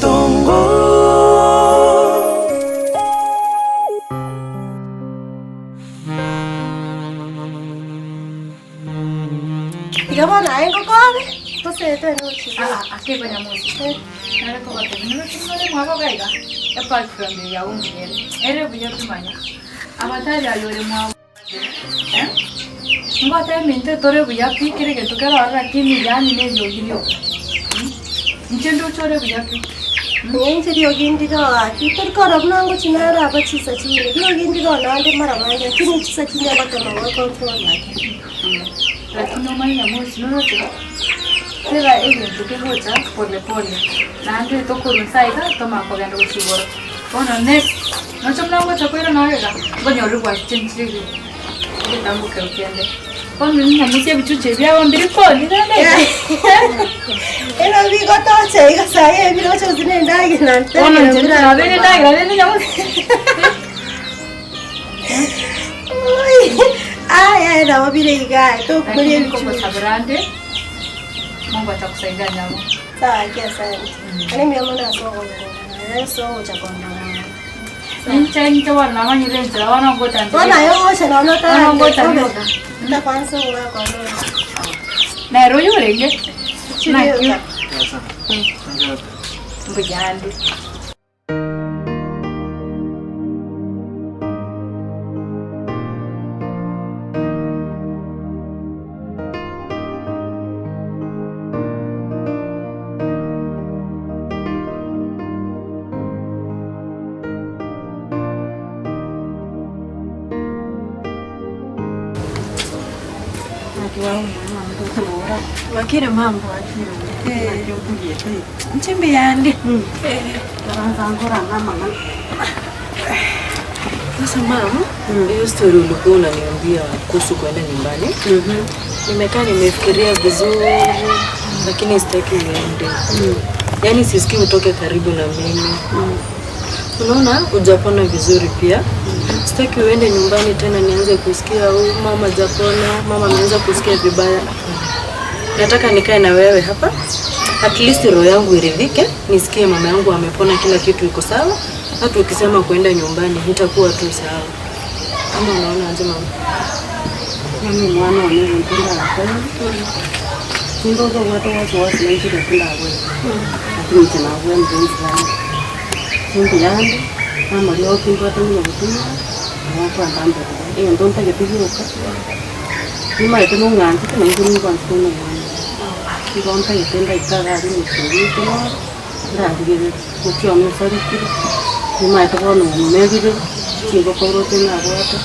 Bosongo. Tiga bono aye ngokobe, gose twende gochia igoro. Aa, ake banyamosi. Nare kobatebia, Noroche more mwabo iga iga, eplatform eye yago mbuya ere, ere buya kimanya, abatari aye ore mwabo eh, ngotebia eminto etore buya pi, kera egento kere ororo lakini yaani na eriogi rioka inche ndoche ore buya pi. Inche riogi ndire oo gaki, tori korora buna ngochia naro aba chinsa chinde, riogi ndire oo naende mara mange lakini chinsa chinde ngotema gocontrol gaki. Lakini omanye nyamosi noroche, kera egento kegocha pole pole, naende tokorwa inse aiga tomanye kogenda gochia igoro. Bono next, noche buna ngocha koirana magega, nkonyora gwachenchire egento, egetambo kero kende. Bono ninyamosi ebichuchu ebi biabo mbiri kondi rende iga. Ero bigotocha iga sayi ebiroche gose na endagera Bono inche nabeire endagera rende nyamosi. Aya nabo bire iga tokoria Lakini ebichuchu. nkogosabera nde, Mungu atakusaidia nyabo. Sawa aki asante. Ane mbuya mono ase ogonkonya, ase ogocha kondora. Ninche inche bono namanyire enchera bono ngocha nche Bono aye ogocha nonya Bono ngocha otarande rioka. otakwanisa omwaka one oyo. Nere oyo orenge? Naki? Chirioka. Mbuyande. Wakire mambo Inche mbuyande Sasa mama, hiyo story ulikuwa unaniambia kuhusu kuenda nyumbani. Nimekaa nimefikiria vizuri, lakini sitaki uende. Yaani sisikii utoke karibu na mimi. Unaona hujapona vizuri pia. Sitaki uende nyumbani tena nianze kusikia oh, mama hajapona, mama ameanza kusikia vibaya. Nataka nikae na wewe hapa. At least roho yangu iridhike, nisikie mama yangu amepona, kila kitu iko sawa. Hata ukisema kuenda nyumbani nitakuwa tu sawa. Ama unaona aje mama? Mami omwana one egento ndakore, nindoche obwate wasiwasi nainche gose ndabweka, lakini inche nabwenire nchirande. Nimbuyande, na amariogo mbwate buna ogotumia, nabo nkoenda mbere egento ntagete gioka, nimaete nong'anchete na inche ninkwanchete buna omwana one. Igo ntagete ndaika iga aria omochie oito noro, ndarigereria, omochie one osarekire, nimaete bono omerire, chingoko oroche nabwate,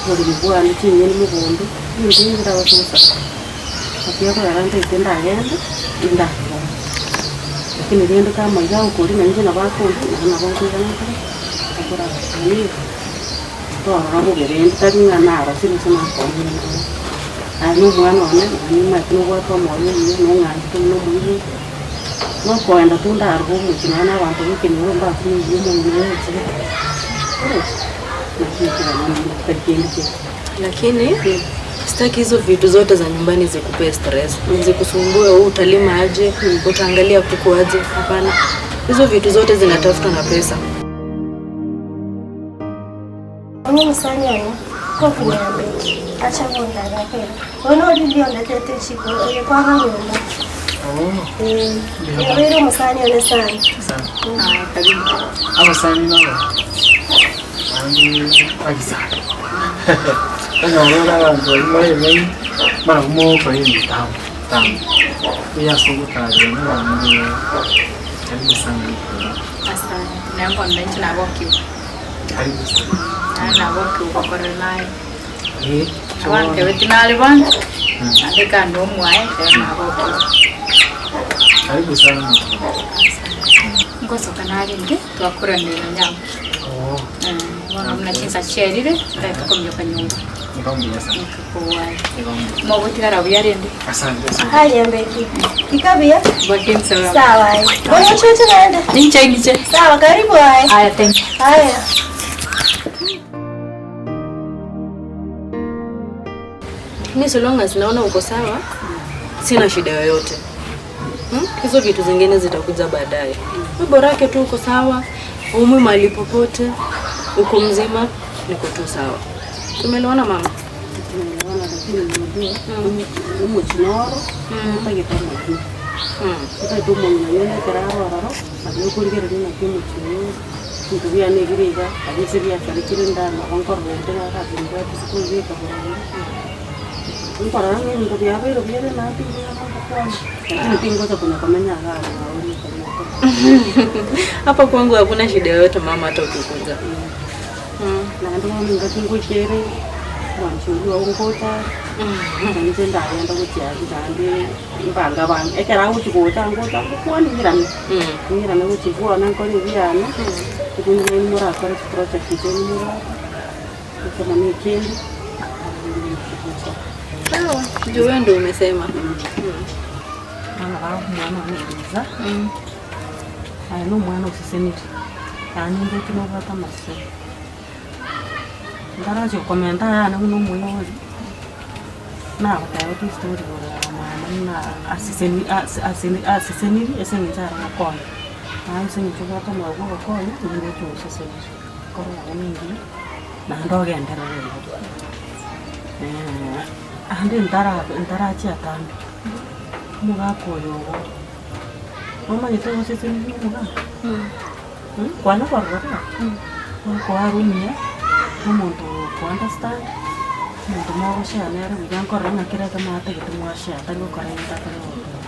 oboremi bwane chinyeni mogondo, ebinto ebinge ndabase gosaba. Naki ekogera ntagete ndagende, ndakora. Lakini rende kama iga agokoria na inche nabo akondia, nabo nabo nkoigana nkore ki? Nkore abasani. Torora bobe rende tari ng'a narosire gose nakoonire naro. Aye na omwana one, nonye nimanyete nobwate omoyo omuya, nong'anchete buna omoibori, nokoenda tu ndarore omochie nonya na abanto ba ekenyoro mbakumie buya omong'ina oyo ochire. Oroche? Naki ekero tari kende kende. Lakini sitaki hizo vitu zote za nyumbani zikupee stress, zikusumbue, wewe utalima aje, utaangalia kuku aje? Hapana, hizo vitu zote zinatafutwa na pesa. Onye omosani one kokunyambeki, acha gondara kwera. Bono oriria ondetete echiko eye kwaba nyomba. Eh, obeire omosani one sana. Abasani nabo naende bagisare onyore ore abanto baria more emenyi barabwo mogokora emitambo tambo buya ase ogotarera naende karibu sana. Asante. Naye bono nainche nagokigwe. Karibu sana. Naye nagokigwe gokorera naye. Eh, Abantebeti nare bono, naende kande omwaye, ekero nagokigwe. Karibu sana. Ngosoka narenge, twakoranire nyama. Oh, Bono buna chinsa chiaerire, ntagete kominyoka nyomba. nigo mbuya sana. Nkakowaye. Nigo mbuya. Mogotigara buya rende. Asante sana. Aye mbeki. Ika buya. Bwakinsawa. Sawa. aye. Bono ochoche naende. Ninche ninche. Sawa, karibu aye. Aya, thank you. Haya. Mi so long as naona uko sawa, sina shida yoyote. Hizo vitu zingine zitakuja baadaye. We borake tu uko sawa, umwi mahali popote, uko mzima, niko tu sawa. Tumeelewana mama? Tunaelewana, lakini unajua omochie noro otagete omochie. Otagete omong'ina oyio ekero are ororo, nabo okorigereria naki omochie oyo ore, ebinto biane ebi iga, nabo ase biasarekire ndano nabo nkorora ende nagasi mbwate ase kobibeka boronge. Nkorora ng'a ebinto biabeire buya rende naende timbuya nogokwana, lakini tingocha konya komenya iga abwo nabo rioka rioka. Hapa kwangu hakuna shida yoyote mama, hata ukikuja. Naende bono engaki ngoika ere, omwanchi oyio oo ngocha are, na inche ndagenda gochia aria naende mbanga bange, ekero agochi gocha ngocha ngokwane ng'irane, ng'irane gochia bwane nkore ebiane, ebinde nainwe morakore chiproject chiaino mobwate, ekemo na ekende, Sawa, juu wewe ndio umesema. Bono ba omwana one Eliza, aye na omwana oseseniri, yaani ndoche nobwate amaseseni. Ntarachi gokomenta ayane buna omoibori, nagoteba estory igoro ya mama buna aseseni ase aseni aseseniri ase eng'encho are gokonya. Naye ase eng'encho obwate omoyo bwa ogokonya, nigo ogocha oseseniri, ekero yago na engiya, naende ogenderere igo. Naende ntara ntarachia atambe, omogaka oyo ogo, nomanyete ogosesenirie omogaka? Kwana korora buna, okoa are omuya, na omonto oko understand, omonto mogoshare nere buya nkorora ng'a kera ekemo atagete mwashare tari gokora egento atari gokora.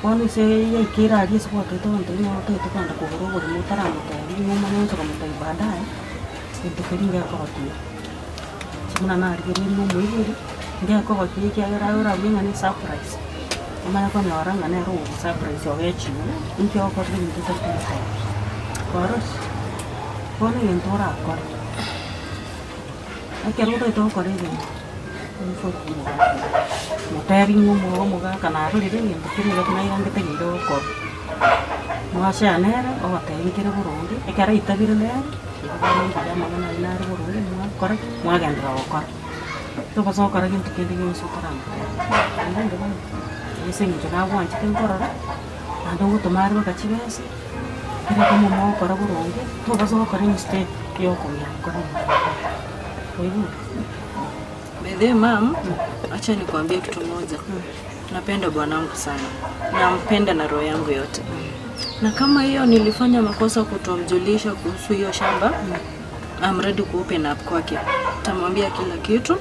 Bono ase yaikire aria ase gwatagete omonto ng'a otagete kogenda kogora oboremo otaramotebia ng'a omanye gocha komotebia baadaye, egento keria ngekogotiga. Buna narigereire na omoibori, ngekogotiga ekiagera aye orabue ng'a ne esurprise, omanye konyora ng'a nere ogogosurprise ogechiwe, inki ogokorera ebinto otari komotebia. Kwarorire? Bono egento orakore, ekero otagete gokora egento, oiforie omogaka oria, motebi ng'a omo omogaka narorire egento keria iga buna iga ngetegeire gokora. Mwachia nere, ogotebia nkere boronge, ekero aitabire nere, igo bono mbuya amang'ana aywo nare boronge mwakora ki? Mwagenderera gokora. Tobasa gokora gento kende gionsi otaramotebia. Naende onde bono, ase eng'encho nagwanchete nkorora, naende ngotoma are mpaka chibesa, kera ekemo mogokora boronge, tobasa gokora emistake ya okong'ea gokora egento gokora. Kwaigure? By the way mom, acha nikwambie kitu moja. Napenda bwanangu sana. Nampenda na roho yangu yote. Na kama hiyo nilifanya makosa kutomjulisha kuhusu hiyo shamba, I'm ready ku open up kwake. Tamwambia kila kitu.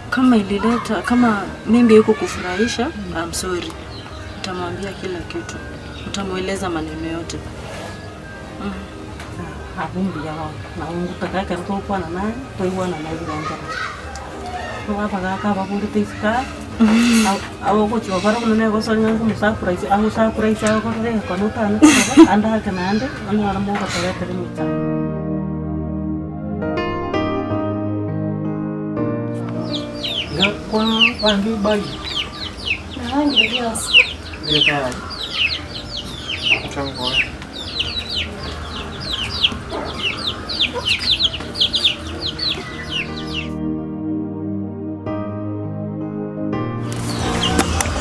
Kama ilileta, kama maybe yuko kufurahisha, I'm sorry. Nitamwambia kila kitu. Nitamweleza maneno yote. Abwo mbuya bono, nabo ngotaka ekero togokwana naye, toigwane naye buya enchera. Nigo abagaka ababorete isiko aa, agogochia gokora buna negosori ng'a nkomosurprise, agosurprise agokorere egekone otane korora, ande ake naende, onyore mogotoretera emechando. Iga kwa bange bari. Nabangire bionsi. Mbere tayari. Changoe.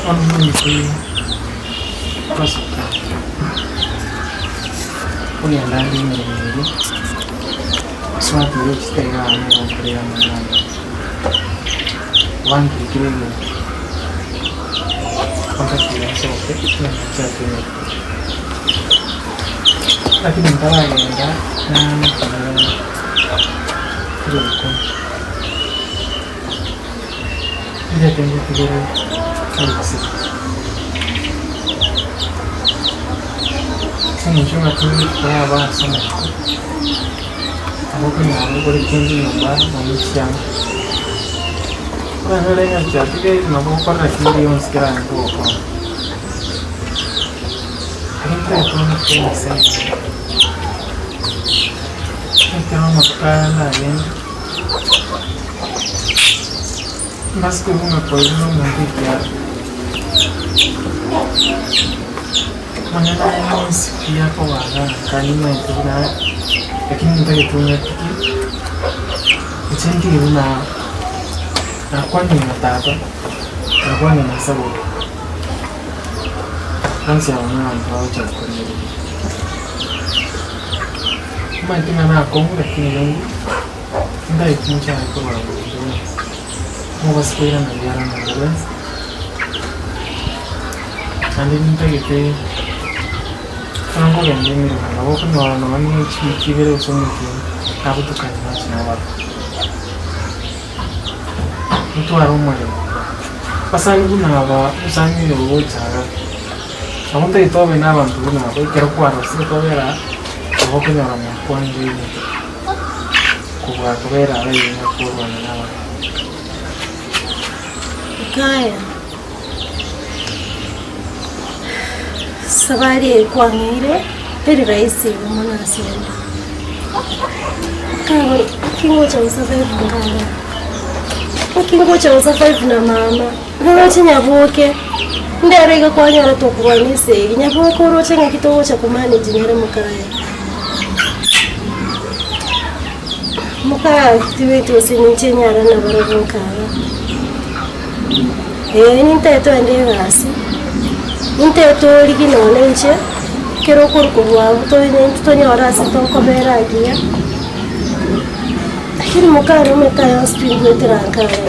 Bono omonto twasuka kogenda ande emeremo eria, swati gochia iga amo gokorera amang'ana bangire kera egento, mpaka nsoke nchake emeremo. Lakini ntaragenda nakorora kera ikomi, ndete ngotigere obosie. Ase eng'encho ng'a tindi koraba ase amatuko, nabo okonyora okore kende nyomba nonya chianga. Oranyore ng'a chiatigaire nabo ogokorera kende gionsi keranyare kogokonya. Ekero amatuko aya nagende, mbase koigwa koigwa na omonto ekiara, amang'ana aya yonsi pi akobaga aka nimanyete buna lakini ntagete ong'aki ki, inche ntige buna nakwanire na tata, nakwanire na sabuki. Bonsi aba nabanto bagocha gokorigereria. Omanyete ng'a nakong'u lakini rende ntagete mochake korwara monto bwensi. Mobase koirana biara na onde bwensi, naende nintagete ekero nkogenda emeremo nabo okonyora nonye na echiwiki ibere gose omotienyi nagotukania nache nabarwa. Ntware omorembe. Abasani buna aba, omosani oyo ogocha iga, nabo ntagete obe na abanto buna aba ekero kwarosire kobera aa, nabo okonyora mokwanire ebinto kobua kobera aba erio korwana na abanto. Kaya, safari eye kwang'eire teri rahisi igo mono ase inde. Kare naki ngocha gosurvive nkare? Naki ngocha gosurvive na mama? Noroche nyaboke, ndero iga kwanyora tokorwana esegi, nyaboke oroche ng'aki togocha komanage nere mokaya. Mokaya tibweti gose ninche nyara nabarabwo nkare. Ee nintagete ogende egasi, nintagete origie nonye inche, ekero okorwa korwa abwo toenye intwe tonyore ase tokobera agiya, lakini mokare omanyete aya onsi pi ngoetera nkare.